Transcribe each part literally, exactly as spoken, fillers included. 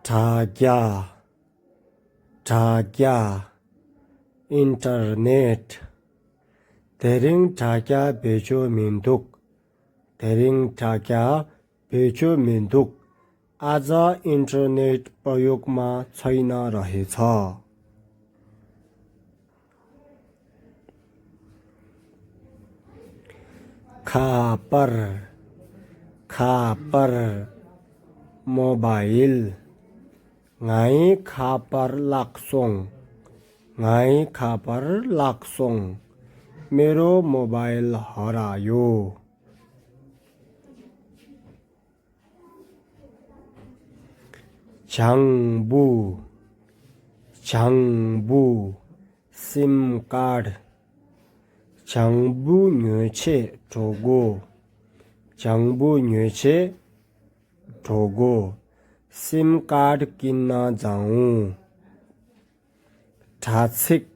དྲ་རྒྱ། དྲ་རྒྱ། ཨིན་ཊར་ནེཊ། དེ་རིང་དྲ་རྒྱ་བེད་སྤྱོད་མི་འདུག་དེ་རིང་དྲ་རྒྱ་བེད་སྤྱོད་མི་འདུག आज इंटरनेट प्रयोगमा छैन रहेछ। ཁ་པར། ཁ་པར། མོ་བྷའིལ། ངའི་ཁ་པར་བརླག་སོང་། ངའི་ཁ་པར་བརླག་སོང་། मेरो मोबाइल हरायो। ལྗང་བུ། ལྗང་བུ། སིམ་ཀར། ལྗང་བུ་ཉོ་ཆེད་འགྲོ་གོ། ལྗང་བུ་ཉོ་ཆེད་འགྲོ་གོ། སིམ་ཀར་ཀིན་ན་ཛའུ། དྲ་ཚིགས།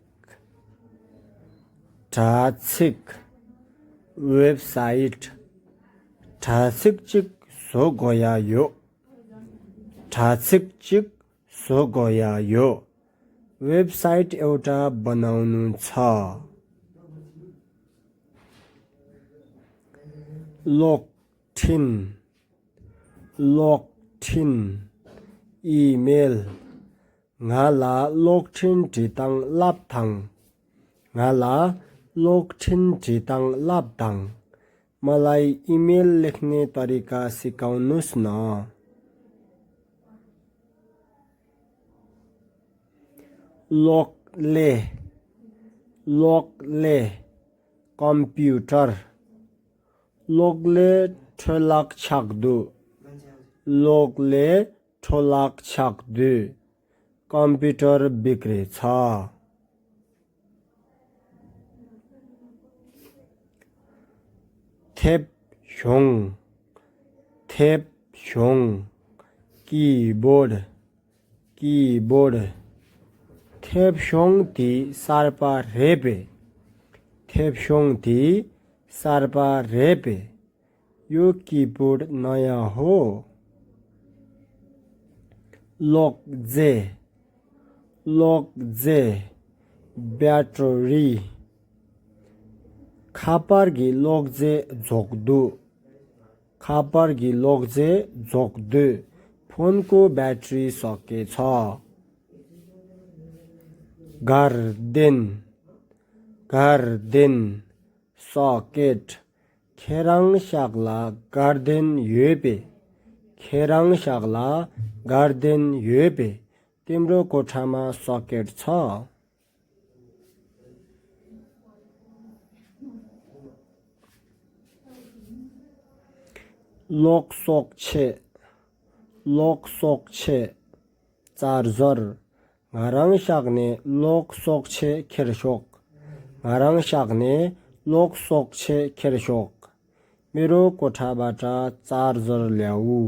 དྲ་ཚིགས། ཝེབ་སའིཊ། དྲ་ཚིགས་གཅིག་བཟོ་དགོས་ཡ་ཡོད། དྲ་ཚིགས་གཅིག་བཟོ་དགོས་ཡ་ཡོད། वेबसाइट एउटा बनाउनु छ। གློག་འཕྲིན། གློག་འཕྲིན། ཨི་མེལ། ང་ལ་གློག་འཕྲིན་འབྲི་སྟངས་བསླབ་དང་། ང་ལ་གློག་འཕྲིན་འབྲི་སྟངས་བསླབ་དང་། मलाई इमेल लेख्ने तरिका सिकाउनुस् न। གློག་ཀླད། གློག་ཀླད། ཀམ་པིའུ་ཊར། གློག་ཀླད་འཕྲོ་བརླག་ཆགས་འདུག་གློག་ཀླད་འཕྲོ་བརླག་ཆགས་འདུག་ཀམ་པིའུ་ཊར་བིཀ་རི་ཚ། མཐེབ་གཞོང་། མཐེབ་གཞོང་། ཀི་བོརྡ། ཀི་བོརྡ། མཐེབ་གཞོང་དེ་གསར་པ་རེད་པས། མཐེབ་གཞོང་དེ་གསར་པ་རེད་པས། यो कीबोर्ड नयाँ हो। གློག་རྫས། གློག་རྫས། བེ་ཊི་རི། ཁ་པར་གྱི་གློག་རྫས་རྫོགས་འདུག་ཁ་པར་གྱི་གློག་རྫས་རྫོགས་འདུག་ཕོན་ཀོ་བེ་ཊི་རི་སོ་ཀེ་ཊི་ཚོ། སྒར་ལྡན། སྒར་ལྡན། སོ་ཀེ་ཊི། ཁྱེད་རང་ཤག་ལ་སྒར་ལྡན་ཡོད་པས། ཁྱེད་རང་ཤག་ལ་སྒར་ལྡན་ཡོད་པས། तिम्रो कोठामा सकेट छ। གློག་གསོག་ཆས། གློག་གསོག་ཆས། ཙར་ཟར། ང་རང་ཤག་ནས་གློག་གསོག་ཆས་ཁྱེར་ཤོག་ང་རང་ཤག་ནས་གློག་གསོག་ཆས་ཁྱེར་ཤོག मेरो कोठाबाट चार्जर ल्याऊ।